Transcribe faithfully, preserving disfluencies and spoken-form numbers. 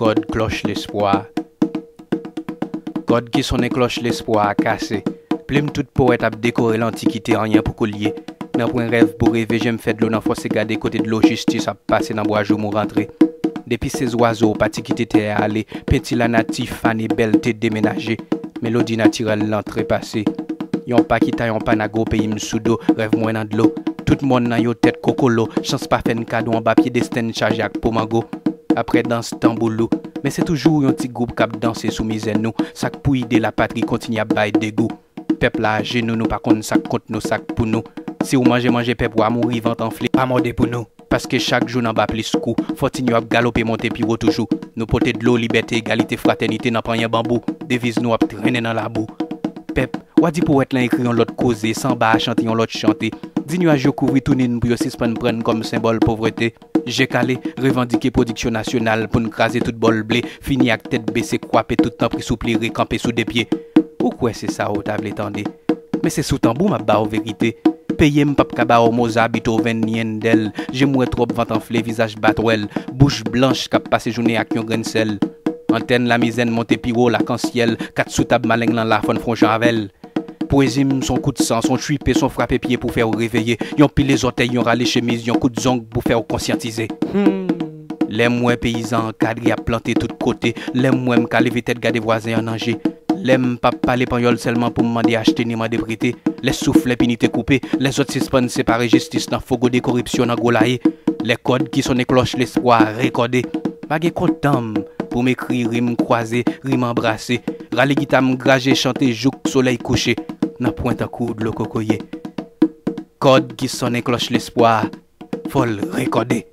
Kòd klòch lespwa. Kòd ki sonnen klòch lespwa a kase. Plim tout powèt ap dekore lantikite, anyen poko l ye. Nanpwen rèv pou reve, je m fè dlo nan fòse gade kote dlo jistis ap pase nan bwa joumou rantre. Depi se zwazo pati kite tè a ale, penti lanati fane bèlte demenaje. Melodi natirèl lan trepase. Yon pa kita yon pa nago peyi m sou do, rèv mwen nan dlo. Tout mòn nan yo tèt kokolo, chans pa fè n kado anba pye desten n chaje ak po mango. Apre dans tanboulou. Men se toujou yon ti gwoup k ap danse sou mizè nou, sa k pou ide lapatri kontinye ap bay degou. Pèp la ajenou, nou pa konn sa k kont nou, sa k pou nou. Si w manje manje pèp w a mouri vant anfle, pa mòde pou nou. Paske chak jou n anba plis kou, fòtin yo ap galope monte pi wo toujou. Nou pote dlo, libète, egalite, fratènite nan panyen banbou. Deviz nou ap trennen nan labou. Pèp, w a di powèt lan ekri yon lòt koze, sanba a chante yon lòt chante. Di nyaj yo kouvri tounin pou yo sispann pran n kòm senbòl povrete. Je kale, revandike pwodiksyon nasyonal pou n kraze tout bòl ble, fini ak tèt bese, kwape tout tanpri souple, rekanpe sou de pye. Ou kwè se sa w ta vle tande? Men se sou tanbou m ap ba w verite. Peye m p ap ka ba w Mozart, Beethoven, ni Handel. Je m wè twòp vant anfle, vizaj batwèl, bouch blanch k ap pase jounen ak yon grenn sèl. Antèn lamizè n monte pi wo lakansyèl, kat sou tab maleng lan la fò n fè yon jan avè l. Pwezi m s on kout san, s on twipe, s on frape pye pou fè w reveye. Yon pile zòtèy, yon rale chemiz, yon kout zong pou fè w konsyantize. Hmm. Lè m wè peyizan ankadre ap plante tout kote, lè m wè m ka leve tèt gade vwazen an nan je. Lè m p ap pale panyòl sèlman pou m mande achte ni mande prete. Lè souf lè pini te koupe, lè zòt sispann separe jistis nan fo gode koripsyon nan gwo laye. Lè kòd ki sonnen klòch lespwa a rekòde. Pa gen kont tan m pou m ekri rim kwaze, rim anbrase. Rale gita m graje chante jouk solèy kouche. Nan pwen tankou dlo kokoye. Kòd ki sonnen klòch lespwa a, fò l rekòde.